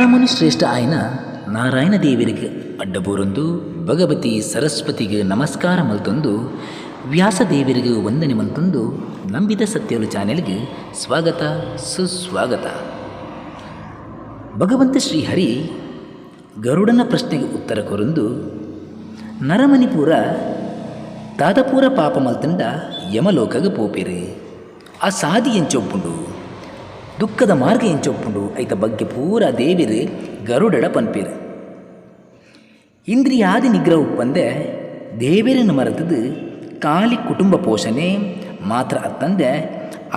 ನರಮುನಿ ಶ್ರೇಷ್ಠ ಆಯಿನ ನಾರಾಯಣ ದೇವೆರೆಗ್ ಅಡ್ಡಬೂರೊಂದು ಭಗವತಿ ಸರಸ್ವತಿಗ್ ನಮಸ್ಕಾರ ಮಲ್ತೊಂದು ವ್ಯಾಸ ದೇವೆರೆಗ್ ವಂದನೆ ಮಲ್ತೊಂದು ನಂಬಿದ ಸತ್ಯಲು ಚಾನೆಲ್ಗ್ ಸ್ವಾಗತ ಸುಸ್ವಾಗತ. ಭಗವಂತ ಶ್ರೀ ಹರಿ ಗರುಡನ ಪ್ರಶ್ನೆಗೆ ಉತ್ತರ ಕೊರೊಂದು ನರಮನಿ ಪೂರ ದಾದ ಪೂರ ಪಾಪ ಮಲ್ತಂಡ ಯಮಲೋಕಗ್ ಪೋಪೆರ್. ಆ ಸಾದಿ ಎಂಚ ಉಪ್ಪುಂಡು ದುಃಖದ ಮಾರ್ಗ ಎಂಚ ಉಪ್ಪುಂಡು ಐತ ಬಗ್ಗೆ ಪೂರ ದೇವೆರ್ ಗರುಡಡ ಪನ್ಪೆರ್. ಇಂದ್ರಿಯಾದಿ ನಿಗ್ರಹ ಉಪ್ಪಂದೆ ದೇವೆರೆನ್ ಮರತ್ದ್ ಕಾಲಿ ಕುಟುಂಬ ಪೋಷಣೆ ಮಾತ್ರ ಅತ್ತಂದೆ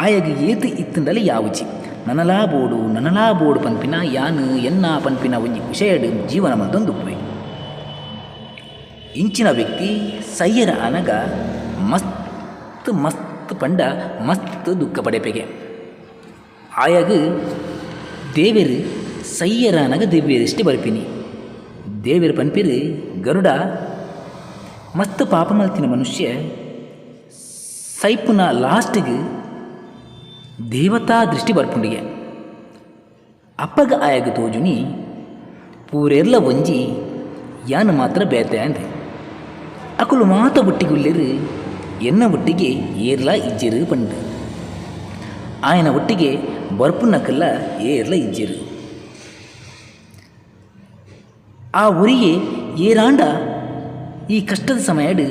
ಆಯಗ್ ಏತ್ ಇತ್ತ್ಂಡಲ ಯಾವುಜಿ ನನಲಾ ಬೋಡು ನನಲಾ ಬೋಡು ಪನ್ಪಿನ ಯಾನ್ ಎನ್ನ ಪನ್ಪಿನ ಒಂಜಿ ವಿಷಯಡ್ ಜೀವನ ಮಲ್ತೊಂದುಪ್ಪುವೆ. ಇಂಚಿನ ವ್ಯಕ್ತಿ ಸಯ್ಯರ ಆನಗ ಮಸ್ತ್ ಮಸ್ತ್ ಪಂಡ ಮಸ್ತ್ ದುಃಖ ಪಡೆಪೆಗೆ. ಆಯಗ್ ದೇವೆರ್ ಸಯ್ಯರಾನಗ ದಿವ್ಯದೃಷ್ಟಿ ಬರ್ಪಿನಿ. ದೇವೆರ್ ಪನ್ಪೆರ್ ಗರುಡ ಮಸ್ತ್ ಪಾಪ ಮಲ್ತಿನ ಮನುಷ್ಯೆ ಸೈಪುನ ಲಾಸ್ಟ್ಗ್ ದೇವತಾ ದೃಷ್ಟಿ ಬರ್ಪುಂಡುಗೆ. ಅಪಗ ಆಯಗ್ ತೋಜುನಿ ಪೂರೆರ್ಲ ಒಂಜಿ ಯಾನ್ ಮಾತ್ರ ಬೇತೆ ಅಂದ್. ಅಕುಲು ಮಾತ ಒಟ್ಟಿಗೆ ಉಲ್ಲೆರ್ ಎನ್ನ ಒಟ್ಟಿಗೆ ಏರ್ಲಾ ಇಜ್ಜೆರ್ ಪಂಡ್. ಆಯನ ಒಟ್ಟಿಗೆ ಬರ್ಪುನಕುಲ್ಲ ಏರ್ಲ ಇಜ್ಜೆರ್. ಆ ಒರಿಯೆ ಏರಾಂಡ ಈ ಕಷ್ಟದ ಸಮಯಡ್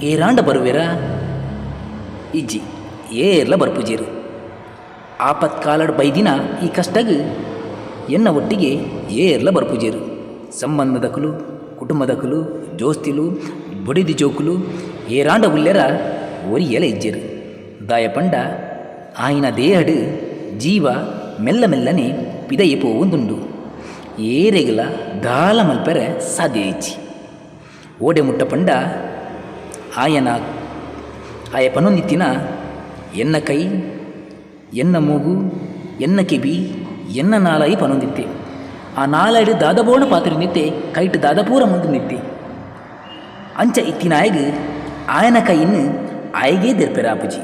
ಏರಾಂಡ ಬರುವೆರಾ? ಇಜ್ಜಿ ಏರ್ಲ ಬರ್ಪುಜೆರ್. ಆಪತ್ಕಾಲಡ್ ಬೈದಿನ ಈ ಕಷ್ಟಗ್ ಎನ್ನ ಒಟ್ಟಿಗೆ ಏರ್ಲ ಬರ್ಪುಜೆರ್. ಸಂಬಂಧದಕುಲು, ಕುಟುಂಬದಕುಲು, ಜೋಸ್ತಿಲು, ಬೊಡೆದಿ ಜೋಕುಲು ಏರಾಂಡ ಉಲ್ಲೆರ ಒರಿಯಲ ಇಜ್ಜೆರ್. ದಾಯೆ ಪಂಡ ಆಯಿನ ದೇಹಡ್ ಜೀವ ಮೆಲ್ಲ ಮೆಲ್ಲನೆ ಪಿದಯಿ ಪೋವೊಂದುಂಡು. ಏರೆಗ್ಲ ದಾಲ ಮಲ್ಪೆರೆ ಸಾಧ್ಯ ಇಜ್ಜಿ. ಓಡೆ ಮುಟ್ಟ ಪಂಡ ಆಯನ ಆಯೆ ಪನೊಂದಿತ್ತಿನ ಎನ್ನ ಕೈ, ಎನ್ನ ಮೂಗು, ಎನ್ನ ಕೆಬಿ, ಎನ್ನ ನಾಲಾಯಿ ಪನೊಂದಿತ್ತೆ. ಆ ನಾಲಾಯಿಡ್ ದಾದ ಬೋಣ ಪಾತೆರೊಂದಿತ್ತೆ, ಕೈಟ್ ದಾದ ಪೂರ ಮಲ್ತೊಂದಿತ್ತೆ. ಅಂಚ ಇತ್ತಿನಾಯಗ್ ಆಯನ ಕೈನ್ ಆಯಗೇ ದೆರ್ಪೆರೆ ಆಪುಜಿ.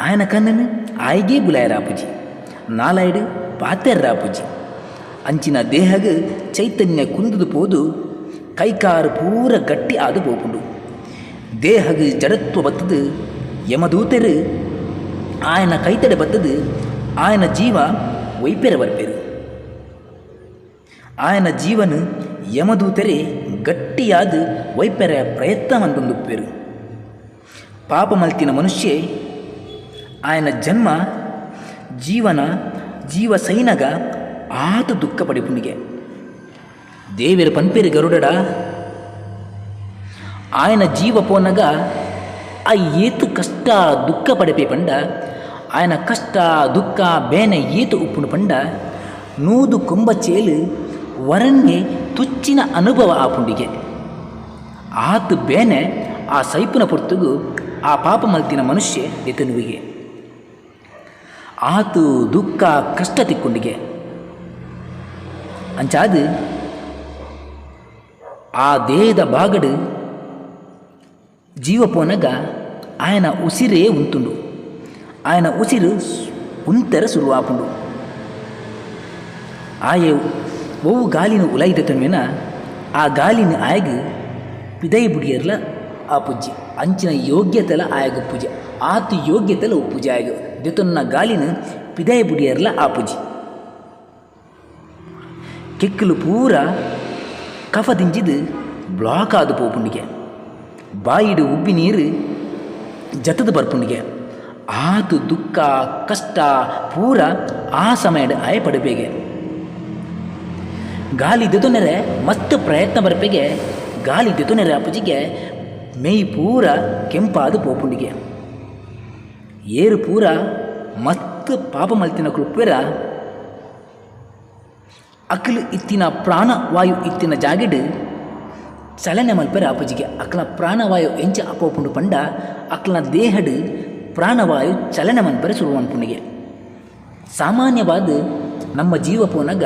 ಆಯನ ಕಣ್ಣನ್ ಆಯಗೇ ಬುಲಾಯೆರೆ ಆಪುಜಿ. ನಾಲಾಯಿಡ್ ಪಾತೆರ್ರೆ ಆಪುಜಿ. ಅಂಚಿನ ದೇಹಗ್ ಚೈತನ್ಯ ಕುಂದುದು ಪೋದು ಕೈಕಾರ್ ಪೂರ ಗಟ್ಟಿ ಆದ್ ಪೋಪುಂಡು. ದೇಹಗ್ ಜಡತ್ವ ಬತ್ತ್ದ್ ಯಮದೂತೆರ್ ಆಯನ ಕೈತಡೆ ಬತ್ತ್ದ್ ಆಯನ ಜೀವ ಒಯ್ಪೆರೆ ಬರ್ಪೆರ್. ಆಯನ ಜೀವನ್ ಯಮದೂತೆರೇ ಗಟ್ಟಿಯಾದ್ ಒಯ್ಪೆರೆ ಪ್ರಯತ್ನ ಮನ್ತೊಂದುಪ್ಪೆರ್. ಪಾಪ ಮಲ್ತಿನ ಮನುಷ್ಯೆ ಆಯನ ಜನ್ಮ ಜೀವನ ಜೀವ ಸೈನಗ ಆತ್ ದುಃಖ ಪಡೆಪುನಿಗೆ. ದೇವೆರ್ ಪನ್ಪೆರ್ ಗರುಡಡ ಆಯನ ಜೀವ ಪೋನಗ ಆ ಏತ್ ಕಷ್ಟ ದುಃಖ ಪಡೆಪೆ ಪಂಡ ಆಯನ ಕಷ್ಟ ದುಃಖ ಬೇನೆ ಏತ್ ಉಪ್ಪುಂಡು ಪಂಡ ನೂದು ಕೊಂಬಚೇಲ್ ವರನ್ನೇ ತುಚ್ಚಿನ ಅನುಭವ ಆಪುಂಡಿಗೆ. ಆತ್ ಬೇನೆ ಆ ಸೈಪುನ ಪೊರ್ತುಗು ಆ ಪಾಪ ಮಲ್ತಿನ ಮನುಷ್ಯೆ ದೆತೊನುವಿಗೆ. ಆತ್ ದುಃಖ ಕಷ್ಟ ತಿಕ್ಕುಂಡಿಗೆ. ಅಂಚಾದ್ ಆ ದೇಹದ ಭಾಗಡ್ ಜೀವ ಪೋನಗ ಆಯನ ಉಸಿರೇ ಉಂತುಂಡು. ಆಯನ ಉಸಿರು ಉಂತೆರೆ ಸುರು ಆಪುಂಡು. ಆಯೆ ಒವು ಗಾಲಿನ್ ಉಲಯಿ ದೆತೊನುವೆನ ಆ ಗಾಲಿನ್ ಆಯಗ್ ಪಿದಯಿ ಬುಡಿಯೆರ್ಲ ಆಪುಜ್ಜಿ. ಅಂಚಿನ ಯೋಗ್ಯತೆಲ ಆಯಗ್ ಉಪ್ಪುಜಿ. ಆತ್ ಯೋಗ್ಯತೆಲ ಉಪ್ಪುಜಿ ಆಯಗ್. ದೆತೊನ್ನ ಗಾಲಿನ್ ಪಿದಯಿ ಬುಡಿಯೆರ್ಲ ಆಪುಜಿ. ಕೆಕ್ಕಿಲು ಪೂರ ಕಫ ದಿಂಜಿದ್ ಬ್ಲಾಕ್ ಆದ್ ಪೋಪುಂಡಿಗೆ. ಬಾಯಿಡ್ ಉಬ್ಬಿ ನೀರ್ ಜತ್ತ್ದ್ ಬರ್ಪುಂಡಿಗೆ. ಆತ್ ದುಃಖ ಕಷ್ಟ ಪೂರ ಆ ಸಮಯಡ್ ಆಯೆ ಪಡೆಪೆಗೆ. ಗಾಲಿ ದೆತೊನೆರೆ ಮಸ್ತ್ ಪ್ರಯತ್ನ ಬರ್ಪೆಗೆ ಗಾಲಿ ದೆತೊನೆರೆ ಆಪುಜಿಗೆ ಮೆಯ್ ಪೂರ ಕೆಂಪಾದ್ ಪೋಪುಂಡಿಗೆ. ಏರ್ ಪೂರ ಮಸ್ತ್ ಪಾಪ ಮಲ್ತಿನಕುಲು ಉಪ್ಪುವೆರ ಅಕ್ಲ್ ಇತ್ತಿನ ಪ್ರಾಣವಾಯು ಇತ್ತಿನ ಜಾಗೆಡ್ ಚಲನೆ ಮಲ್ಪೆರೆ ಆಪುಜಿಗೆ. ಅಕ್ಲ್ನ ಪ್ರಾಣವಾಯು ಎಂಚ ಪೋಪುಂಡು ಪಂಡ ಅಕ್ಲ್ನ ದೇಹಡ್ ಪ್ರಾಣವಾಯು ಚಲನೆ ಮನ್ಪೆರೆ ಸುರು ಮನ್ಪುಂಡುಗೆ. ಸಾಮಾನ್ಯವಾದ್ ನಮ್ಮ ಜೀವ ಪೋನಗ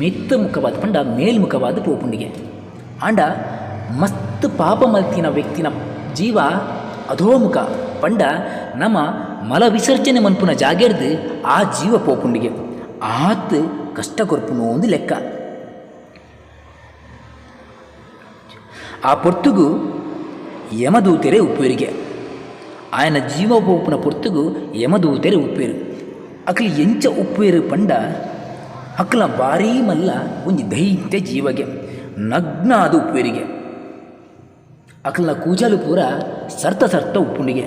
ಮಿತ್ತ ಮುಖವಾದ್ ಪಂಡ ಮೇಲ್ಮುಖವಾದ್ ಪೋಪುಂಡುಗೆ. ಆಂಡ ಮಸ್ತ್ ಪಾಪ ಮಲ್ತಿನ ವ್ಯಕ್ತಿನ ಜೀವ ಅಧೋಮುಖ ಪಂಡ ನಮ ಮಲ ವಿಸರ್ಜನೆ ಮನ್ಪುನ ಜಾಗೆರ್ದ್ ಆ ಜೀವ ಪೋಪುಂಡುಗೆ. ಆತ್ ಕಷ್ಟ ಕೊರ್ಪುನು ಅಂದ್ ಲೆಕ್ಕ. ಆ ಪೊರ್ತುಗು ಯಮದೂತೆರೆ ಉಪ್ಪುವೆರಿಗೆ. ಆಯನ ಜೀವ ಪೋಪುನ ಪೊರ್ತುಗು ಯಮದೂತೆರೆ ಉಪ್ಪುವೆರ್. ಅಕ್ಲ್ ಎಂಚ ಉಪ್ಪುವೆರ್ ಪಂಡ ಅಕ್ಲ್ನ ಬಾರೀ ಮಲ್ಲ ಒಂಜಿ ದೈತ್ಯ ಜೀವಗೆ ನಗ್ನ ಆದ್ ಉಪ್ಪುವೆರಿಗೆ. ಅಕ್ಲ್ನ ಕೂಜಲ್ ಪೂರ ಸರ್ತ ಸರ್ತ ಉಪ್ಪುಂಡುಗೆ.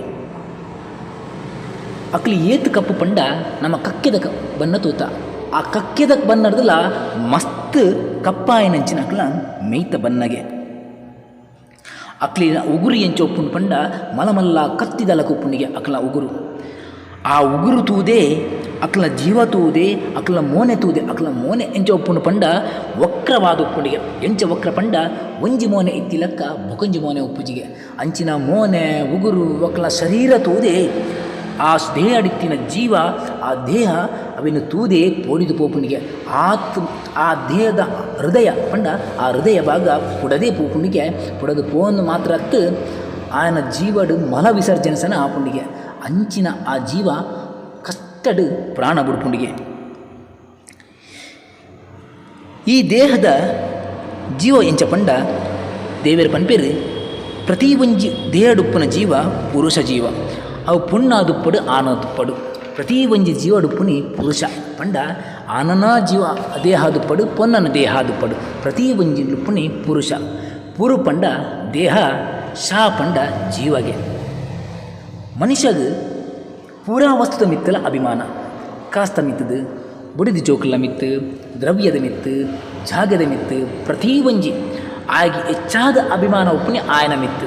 ಅಕ್ಲ್ ಏತ್ ಕಪ್ಪು ಪಂಡ ನಮ ಕಕ್ಕೆದ ಬಣ್ಣ ತೂತ. ಆ ಕಕ್ಕೆದ ಬಣ್ಣರ್ದ್ಲ ಮಸ್ತ್ ಕಪ್ಪಾಯಿನಂಚಿನ ಅಕ್ಲ್ನ ಮೈತ ಬಣ್ಣಗೆ. ಅಕ್ಲೆನ ಉಗುರು ಎಂಚ ಉಪ್ಪುಂಡು ಪಂಡ ಮಲ್ಲ ಮಲ್ಲ ಕತ್ತಿದ ಲೆಕ ಉಪ್ಪುಂಡುಗೆ ಅಕ್ಲ್ನ ಉಗುರು. ಆ ಉಗುರು ತೂದೇ ಅಕ್ಲ್ನ ಜೀವ ತೂದೇ ಅಕ್ಲ್ನ ಮೋನೆ ತೂದೆ ಅಕ್ಲ್ನ ಮೋನೆ ಎಂಚ ಉಪ್ಪುಂಡು ಪಂಡ ವಕ್ರವಾದ್ ಉಪ್ಪುಂಡುಗೆ. ಎಂಚ ವಕ್ರ ಪಂಡ ಒಂಜಿ ಮೋನೆ ಇತ್ತಿಲೆಕ್ಕ ಬೊಕೊಂಜಿ ಮೋನೆ ಉಪ್ಪುಜಿಗೆ. ಅಂಚಿನ ಮೋನೆ ಉಗುರು ಅಕ್ಲ್ನ ಶರೀರ ತೂದೇ ಆ ದೇಹಡಿತ್ತಿನ ಜೀವ ಆ ದೇಹ ಅವೆನ್ ತೂದೇ ಪೋಡಿದ್ ಪೋಪುಂಡುಗೆ. ಆತ್ ಆ ದೇಹದ ಹೃದಯ ಪಂಡ ಆ ಹೃದಯ ಭಾಗ ಪುಡದೇ ಪೋಪುಂಡುಗೆ. ಪುಡದ್ ಪೋವೊಂದು ಮಾತ್ರ ಅತ್ತ್ ಆಯನ ಜೀವಡ್ ಮಲ ವಿಸರ್ಜನೆ ಆಪುಂಡುಗೆ. ಅಂಚಿನ ಆ ಜೀವ ಕಷ್ಟಡ್ ಪ್ರಾಣ ಬುಡ್ಪುಂಡುಗೆ. ಈ ದೇಹದ ಜೀವ ಎಂಚ ಪಂಡ ದೇವೆರ್ ಪನ್ಪೆರ್ ಪ್ರತಿ ಒಂಜಿ ದೇಹಡುಪ್ಪುನ ಜೀವ ಪುರುಷ ಜೀವ. ಅವು ಪೊಣ್ಣಾದುಪ್ಪಡ್ ಆಣಾದುಪ್ಪಡ್ ಪ್ರತಿ ಒಂಜಿ ಜೀವಡುಪ್ಪುನಿ ಪುರುಷ ಪಂಡ ಆಣನ ಜೀವ ದೇಹ ಆದುಪ್ಪಡ್ ಪೊಣ್ಣನ ದೇಹ ಆದುಪ್ಪಡ್ ಪ್ರತಿ ಒಂಜಿ ಉಪ್ಪುನಿ ಪುರುಷ. ಪುರು ಪಂಡ ದೇಹ ಶ ಪಂಡ ಜೀವಗೆ. ಮನುಷ್ಯಗ್ ಪೂರಾ ವಸ್ತುದ ಮಿತ್ತಲ ಅಭಿಮಾನ. ಕಾಸ್ದ ಮಿತ್ತುದು, ಬುಡಿದಿ ಜೋಕುಲ್ನ ಮಿತ್ತ್, ದ್ರವ್ಯದ ಮಿತ್ತ್, ಜಾಗದ ಮಿತ್ತ್ ಪ್ರತಿ ಒಂಜಿ ಆಯಗ್ ಎಚ್ಚಾದ್ ಅಭಿಮಾನ ಉಪ್ಪುನಿ ಆಯನ ಮಿತ್ತ್.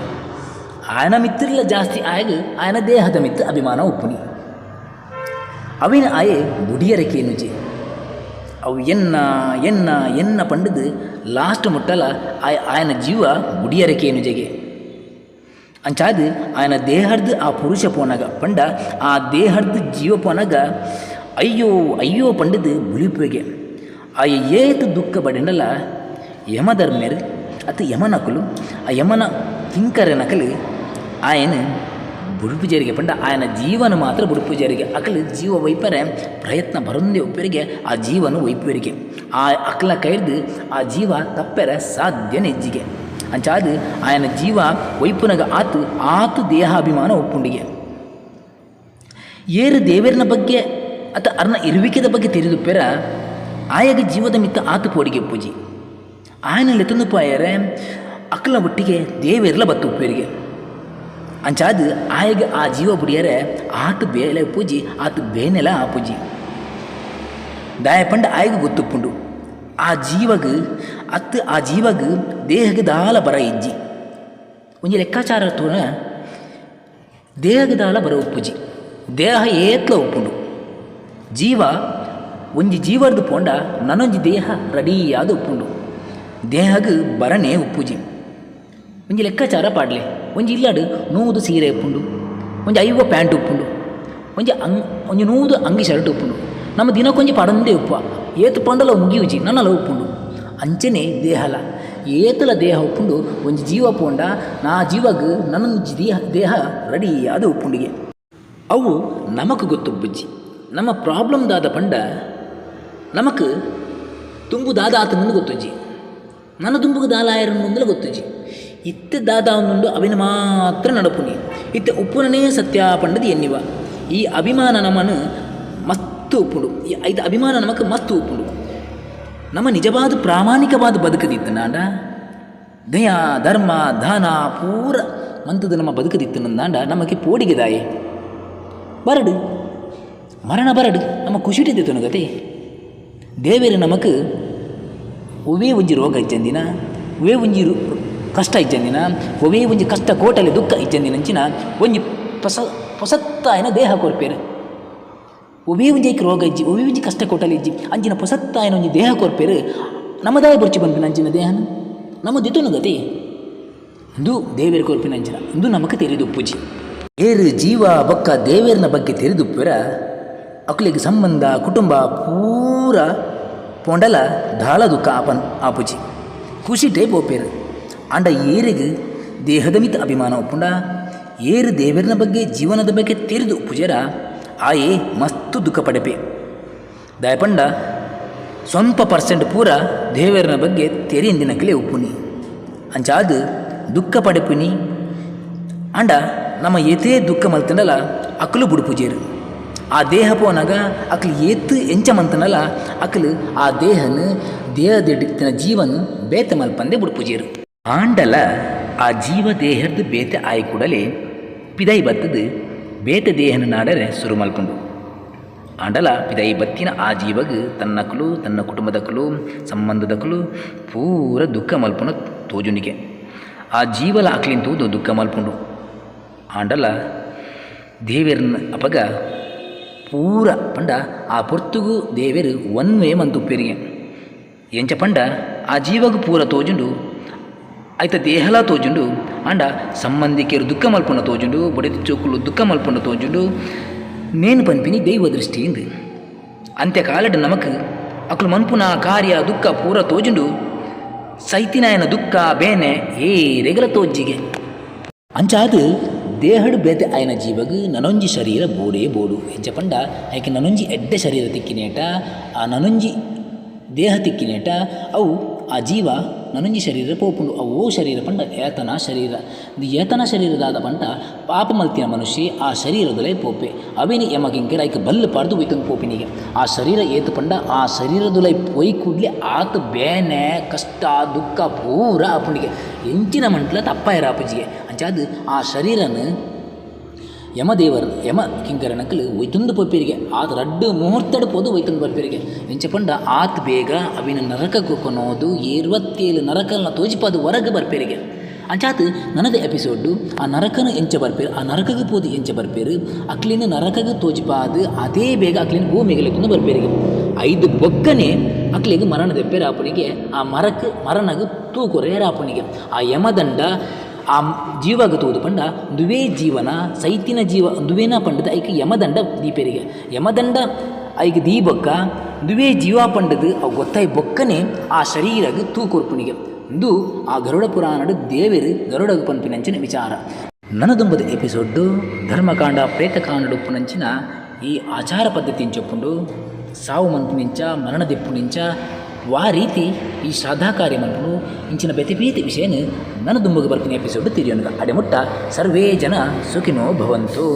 ಆಯನ ಮಿತ್ತುರ್ಲ ಜಾಸ್ತಿ ಆಯಗ್ ಆಯನ ದೇಹದ ಮಿತ್ತ್ ಅಭಿಮಾನ ಉಪ್ಪುನಿ. ಅವೆನ್ ಆಯೆ ಬುಡಿಯರೆ ಕೇನುಜೆ. ಅವು ಎನ್ನ ಎನ್ನ ಎನ್ನ ಪಂಡುದು ಲಾಸ್ಟ್ ಮುಟ್ಟಲ ಆಯೆ ಆಯನ ಜೀವ ಬುಡಿಯರೆ ಕೇನುಜೆಗೆ. ಅಂಚಾದ್ ಆಯನ ದೇಹರ್ದ್ ಆ ಪುರುಷ ಪೋನಗ ಪಂಡ ಆ ದೇಹರ್ದ್ ಜೀವ ಪೋನಗ ಅಯ್ಯೋ ಅಯ್ಯೋ ಪಂಡುದು ಬುಲಿಪುವೆಗೆ. ಆಯೆ ಏತ್ ದುಃಖ ಬಡೆಂಡಲ ಯಮಧರ್ಮೆರ್ ಅತ್ ಯಮನಕುಲು ಆ ಯಮನ ಕಿಂಕರೆನಕುಲು ಆಯನ್ ಬುಡುಪುಜೆರಿಗೆ ಪಂಡ ಆಯನ ಜೀವನ ಮಾತ್ರ ಬುಡುಪುಜೆರಿಗೆ. ಅಕುಲು ಜೀವ ಒಯ್ಪರೆ ಪ್ರಯತ್ನ ಬರೊಂದೇ ಉಪ್ಪೆರಿಗೆ ಆ ಜೀವನ ಒಯ್ಪುವೆರಿಗೆ. ಆ ಅಕ್ಲ ಕೈರ್ದ್ ಆ ಜೀವ ತಪ್ಪೆರೆ ಸಾಧ್ಯನೆ ಇಜ್ಜಿಗೆ. ಅಂಚಾದ್ ಆಯನ ಜೀವ ಒಯ್ಪುನಗ ಆತ್ ಆತ್ ದೇಹಾಭಿಮಾನ ಉಪ್ಪುಂಡಿಗೆ. ಏರ್ ದೇವೆರ್ನ ಬಗ್ಗೆ ಅತ್ತ ಅರ್ನ ಇರುವಿಕೆದ ಬಗ್ಗೆ ತೆರಿದುಪ್ಪೆರ ಆಯಗ್ ಜೀವದ ಮಿತ್ತ ಆತ್ ಪೋಡಿಗೆ ಉಪ್ಪುಜಿ. ಆಯನ ಲೆತೊಂದು ಪೋಯೆರೆ ಅಕ್ಲ್ನ ಒಟ್ಟಿಗೆ ದೇವೆರ್ಲ ಬತ್ತ್ ಉಪ್ಪುವೆರಿಗೆ. ಅಂಚಾದ್ ಆಯಗ್ ಆ ಜೀವ ಬುಡಿಯರೆ ಆತ್ ಬೇಲೆ ಉಪ್ಪುಜಿ ಆತ್ ಬೇನೆಲ ಆಪುಜಿ. ದಾಯೆ ಪಂಡ ಆಯಗ್ ಗೊತ್ತುಪ್ಪುಂಡು ಆ ಜೀವಗ್ ಅತ್ತ್ ಆ ಜೀವಗ್ ದೇಹಗ್ ದಾಲ ಬರ ಇಜ್ಜಿ. ಒಂಜಿ ಲೆಕ್ಕಾಚಾರ ತೂನ ದೇಹಗ್ ದಾಲ ಬರ ಉಪ್ಪುಜಿ. ದೇಹ ಏತ್ಲ ಉಪ್ಪುಂಡು. ಜೀವ ಒಂಜಿ ಜೀವರ್ದ್ ಪೋಂಡ ನನೊಂಜಿ ದೇಹ ರೆಡಿಯಾದ್ ಉಪ್ಪುಂಡು. ದೇಹಗ್ ಬರನೇ ಉಪ್ಪುಜಿ. ಒಂಜಿ ಲೆಕ್ಕಾಚಾರ ಪಾಡ್ಲೆ ಒಂಜಿ ಇಲ್ಲಡ್ ನೂದು ಸೀರೆ ಉಪ್ಪುಂಡು ಒಂಜಿ ಐವ ಪ್ಯಾಂಟ್ ಉಪ್ಪುಂಡು ಒಂಜಿ ಅಂಗ್ ಒಂಜಿ ನೂದು ಅಂಗಿ ಶರ್ಟ್ ಉಪ್ಪುಂಡು ನಮ ದಿನಕ್ಕೊಂಜಿ ಪಾಡೊಂದೇ ಉಪ್ಪುವ ಏತ್ ಪಾಂಡಲ ಮುಗಿಯುಜಿ ನನಲ ಉಪ್ಪುಂಡು ಅಂಚನೆ ದೇಹಲ ಏತಲ ದೇಹ ಉಪ್ಪುಂಡು ಒಂಜಿ ಜೀವ ಪೋಂಡ ನಾ ಜೀವಗ್ ನನೊಂಜಿ ದೇಹ ದೇಹ ರೆಡಿ ಆದ್ ಉಪ್ಪುಂಡುಗೆ. ಅವು ನಮಕ್ ಗೊತ್ತುಪ್ಪುಜಿ ನಮ್ಮ ಪ್ರಾಬ್ಲಮ್ ದಾದ ಪಂಡ ನಮಕ್ ದುಂಬು ದಾದ ಆತುಂಡುಂದು ಗೊತ್ತುಜ್ಜಿ. ನನ ದುಂಬುಗು ದಾಲ ಆಯೆರೆ ಉಂಡುಂದುಲ ಗೊತ್ತುಜ್ಜಿ. ಇತ್ತೆ ದಾದ ಆವೊಂದುಂಡು ಅವೆನ್ ಮಾತ್ರ ನಡಪುನಿ. ಇತ್ತೆ ಉಪ್ಪುನನೇ ಸತ್ಯ ಪಂಡ್ದ್ ಎನ್ನಿವ. ಈ ಅಭಿಮಾನ ನಮನ್ ಮಸ್ತ್ ಉಪ್ಪುಂಡು. ಈ ಐತ ಅಭಿಮಾನ ನಮಕ್ ಮಸ್ತ್ ಉಪ್ಪುಂಡು. ನಮ ನಿಜವಾದ್ ಪ್ರಾಮಾಣಿಕವಾದ್ ಬದುಕುದಿತ್ತ್ಂಡಾಂಡ ದಯ, ಧರ್ಮ, ದಾನ ಪೂರ ಮಂತ್ದ್ ನಮ ಬದುಕುದಿತ್ತ್ಂಡಾಂಡ ನಮಕ್ ಪೋಡಿಗೆ ದಾಯೆ? ಬರಡ್ ಮರಣ ಬರಡ್ ನಮ ಖುಷಿಟ್ ದೆತೊನುಗತೆ. ದೇವೆರ್ ನಮಕ್ ಒವ್ವೇ ಒಂಜಿ ರೋಗ ಇಜ್ಜಂದಿನ, ಒವ್ವೇ ಒಂಜಿ ಕಷ್ಟ ಇಜ್ಜಂದಿನ, ಒವ್ವೇ ಒಂಜಿ ಕಷ್ಟ ಕೋಟಲೆ ದುಃಖ ಇಜ್ಜಂದಿನಂಚಿನ ಒಂಜಿ ಪೊಸ ಪೊಸತ್ತಾಯಿನ ದೇಹ ಕೊರ್ಪೆರ್. ಒವ್ವೇ ಒಂಜಿ ಐಕ್ ರೋಗ ಇಜ್ಜಿ, ಒವ್ವೇ ಒಂಜಿ ಕಷ್ಟ ಕೋಟಲೆ ಇಜ್ಜಿ, ಅಂಚಿನ ಪೊಸತ್ತಾಯಿನ ಒಂಜಿ ದೇಹ ಕೊರ್ಪೆರ್. ನಮ ದಾಯೆ ಬೊರ್ಚಿ ಪನ್ಪಿನ ಅಂಚಿನ ದೇಹನ್ ನಮ ದೆತೊನುಗತೆ. ಉಂದು ದೇವೆರ್ ಕೊರ್ಪಿನಂಚಿನ ಉಂದು ನಮಕ್ ತೆರಿದುಪ್ಪುಜಿ. ಏರ್ ಜೀವ ಬೊಕ್ಕ ದೇವೆರ್ನ ಬಗ್ಗೆ ತೆರಿದುಪ್ಪುವೆರಾ ಅಕುಲೆಗ್ ಸಂಬಂಧ ಕುಟುಂಬ ಪೂರ ಪೋಂಡಲ ದಾಲ ದುಃಖ ಆಪನ್ ಆಪುಜಿ ಖುಷಿಟೇ ಪೋಪೆರ್. ಆಂಡ ಏರೆಗ್ ದೇಹದ ಮಿತ್ತ್ ಅಭಿಮಾನ ಉಪ್ಪುಂಡ ಏರ್ ದೇವೆರ್ನ ಬಗ್ಗೆ ಜೀವನದ ಬಗ್ಗೆ ತೆರಿದ್ ಉಪ್ಪುಜೆರಾ ಆಯೆ ಮಸ್ತ್ ದುಃಖ ಪಡೆಪೆ. ದಾಯೆ ಪಂಡ ಸೊನ್ಪ ಪರ್ಸೆಂಟ್ ಪೂರ ದೇವೆರ್ನ ಬಗ್ಗೆ ತೆರಿಯಂದಿನಕಲೇ ಉಪ್ಪುನಿ. ಅಂಚಾದ್ ದುಃಖ ಪಡೆಪುನಿ ಆಂಡ ನಮ ಏತೇ ದುಃಖ ಮಲ್ತ್ಂಡಲ ಅಕುಲು ಬುಡ್ಪುಜೆರ್. ಆ ದೇಹ ಪೋನಗ ಅಕ್ಲ್ ಏತ್ ಎಂಚ ಮಲ್ತ್ಂಡಲ ಅಕ್ಲ್ ಆ ದೇಹನ್ ದೇಹದಡಿತ್ತಿನ ಜೀವನ್ ಬೇತೆ ಮಲ್ಪಂದೆ ಬುಡ್ಪುಜೆರ್. ಆಂಡಲ ಆ ಜೀವ ದೇಹರ್ದ್ ಬೇತೆ ಆಯಿ ಕೂಡಲೇ ಪಿದಯಿ ಬತ್ತ್ದ್ ಬೇತೆ ದೇಹನ್ ನಾಡರೆ ಸುರು ಮಲ್ಪುಂಡು. ಆಂಡಲ ಪಿದಯಿ ಬತ್ತಿನ ಆ ಜೀವಗ್ ತನ್ನಕುಲು, ತನ್ನ ಕುಟುಂಬದಕುಲು, ಸಂಬಂಧದಕುಲು ಪೂರ ದುಃಖ ಮಲ್ಪುನ ತೋಜುಂಡಿಗೆ. ಆ ಜೀವಲ ಅಕ್ಲೆನ್ ತೂದು ದುಃಖ ಮಲ್ಪುಂಡು. ಆಂಡಲ ದೇವೆರ್ನ್ ಅಪಗ ಪೂರ ಪಂಡ ಆ ಪೊರ್ತುಗು ದೇವೆರ್ ಒನ್ವೆ ಮಂತುಪ್ಪೆರಿಗೆ. ಎಂಚ ಪಂಡ ಆ ಜೀವಗ್ ಪೂರ ತೋಜುಂಡು, ಐತ ದೇಹಲಾ ತೋಜುಂಡು, ಆಂಡ ಸಂಬಂಧಿಕೆರ್ ದುಃಖ ಮಲ್ಪುನ ತೋಜುಂಡು, ಬೊಡೆದಿ ಜೋಕುಲು ದುಃಖ ಮಲ್ಪುನ ತೋಜುಂಡು. ನೇನ್ ಪನ್ಪಿನಿ ದೈವ ದೃಷ್ಟಿ ಇಂದ್. ಅಂತ್ಯ ಕಾಲಡ್ ನಮಕ್ ಅಕುಲು ಮನ್ಪುನ ಕಾರ್ಯ ದುಃಖ ಪೂರ ತೋಜುಂಡು. ಸೈತಿನಾಯನ ದುಃಖ ಬೇನೆ ಏರೆಗ್ಲ ತೋಜ್ಜಿಗೆ. ಅಂಚಾದ್ ದೇಹಡ್ ಬೇತೆ ಆಯಿನ ಜೀವಗ್ ನನೊಂಜಿ ಶರೀರ ಬೋಡೇ ಬೋಡು. ಎಂಚ ಪಂಡ ಐಕ್ ನನೊಂಜಿ ಎಡ್ಡೆ ಶರೀರ ತಿಕ್ಕಿನೇಟ, ಆ ನನೊಂಜಿ ದೇಹ ತಿಕ್ಕಿನೇಟ ಅವು ಆ ಜೀವ ನನೊಂಜಿ ಶರೀರ ಪೋಪುಂಡು. ಅವು ಒವು ಶರೀರ ಪಂಡ ಏತನಾ ಶರೀರ. ಉಂದು ಏತನಾ ಶರೀರ ದಾದ ಪಂಡ ಪಾಪ ಮಲ್ತಿನ ಮನುಷ್ಯೆ ಆ ಶರೀರದುಲಯಿ ಪೋಪೆ. ಅವೆನ್ ಯಮಕಿಂಕೆರ್ ಐಕ್ ಬಲ್ಲ್ ಪಾಡ್ದ್ ಒಯ್ತೊಂದು ಪೋಪಿನಿಗೆ. ಆ ಶರೀರ ಏತ್ ಪಂಡ ಆ ಶರೀರದುಲಯಿ ಪೋಯಿ ಕೂಡ್ಲೆ ಆತ್ ಬೇನೆ, ಕಷ್ಟ, ದುಃಖ ಪೂರ ಆಪುಂಡಿಗೆ. ಎಂಚಿನ ಮಂಟ್ಲ ತಪ್ಪಾಯೆರೆ ಆಪುಜಿಗೆ. ಅಂಚಾದ್ ಆ ಶರೀರನ್ ಯಮದೇವರ್ ಯಮ ಕಿಂಕರನಕುಲು ಒಯ್ತೊಂದು ಪೋಪೆರಿಗೆ. ಆತ್ ರಡ್ಡ್ ಮುಹೂರ್ತಡ್ ಪೋದು ಒಯ್ತೊಂದು ಬರ್ಪೆರಿಗೆ. ಎಂಚ ಪಂಡ ಆತ್ ಬೇಗ ಅವೆನ್ ನರಕಗ್ ಕೊನೋದು ಏರ್ವತ್ತೇಲ್ ನರಕಲ್ನ ತೋಜಿಪಾದ್ ಹೊರಗ್ ಬರ್ಪೆರಿಗೆ. ಅಂಚಾತ್ ನನದ ಎಪಿಸೋಡ್ಡು ಆ ನರಕನ್ ಎಂಚ ಬರ್ಪೆರ್, ಆ ನರಕಗ್ ಪೋದು ಎಂಚ ಬರ್ಪೆರ್, ಅಕ್ಲೆನ್ ನರಕಗ್ ತೋಜಿಪಾದ್ ಆತೇ ಬೇಗ ಅಕ್ಲೆನ್ ಭೂಮಿಗ್ ಲೆತ್ತೊಂದು ಬರ್ಪೆರಿಗೆ. ಐದ್ ಬೊಕ್ಕನೆ ಅಕ್ಲೆಗ್ ಮರಣ ದೆಪ್ಪೆರೆ ಆಪುನಿಗೆ. ಆ ಮರಕ್ ಮರಣಗ್ ತೂ ಕೊರೆರೆ ಆಪುನಿಗೆ. ಆ ಯಮದಂಡ ಆ ಜೀವಗ್ ತೂದು ಪಂಡ ಉಂದುವೇ ಜೀವನ ಸೈತಿನ ಜೀವ ಉಂದುವೇನ ಪಂಡ್ದ್ ಐಕ್ ಯಮದಂಡ ದೀಪೆರಿಗೆ. ಯಮದಂಡ ಐಕ್ ದೀ ಬೊಕ್ಕ ಉಂದುವೇ ಜೀವ ಪಂಡ್ದ್ ಅವು ಗೊತ್ತಾಯಿ ಬೊಕ್ಕನೆ ಆ ಶರೀರಗ್ ತೂ ಕೊರ್ಪುನಿಗೆ. ಉಂದು ಆ ಗರುಡ ಪುರಾಣಡ್ ದೇವೆರ್ ಗರುಡಗ್ ಪನ್ಪಿನಂಚಿನ ವಿಚಾರ. ನನ ದುಂಬುದ ಎಪಿಸೋಡ್ಡ್ ಧರ್ಮಕಾಂಡ ಪ್ರೇತಕಾಂಡಡ್ ಉಪ್ಪುನಂಚಿನ ಈ ಆಚಾರ ಪದ್ಧತಿ ಇಂಚ ಉಪ್ಪುಂಡು, ಸಾವು ಮನ್ಪುನಿಂಚ ಮರಣ ದೆಪ್ಪುನಿಂಚ ವಾ ರೀತಿ ಈ ಶ್ರಾದ್ಧ ಕಾರ್ಯ ಮನ್ಪುನು ಇಂಚಿನ ಬೇತೆ ಬೇತೆ ವಿಷಯನ್ ನನ ದುಂಬುಗು ಬರ್ಪಿನ ಎಪಿಸೋಡ್ ತೆರಿಯೊನುಗ. ಅಡೆ ಮುಟ್ಟ ಸರ್ವೇ ಜನ ಸುಖಿನೋ ಭವಂತು.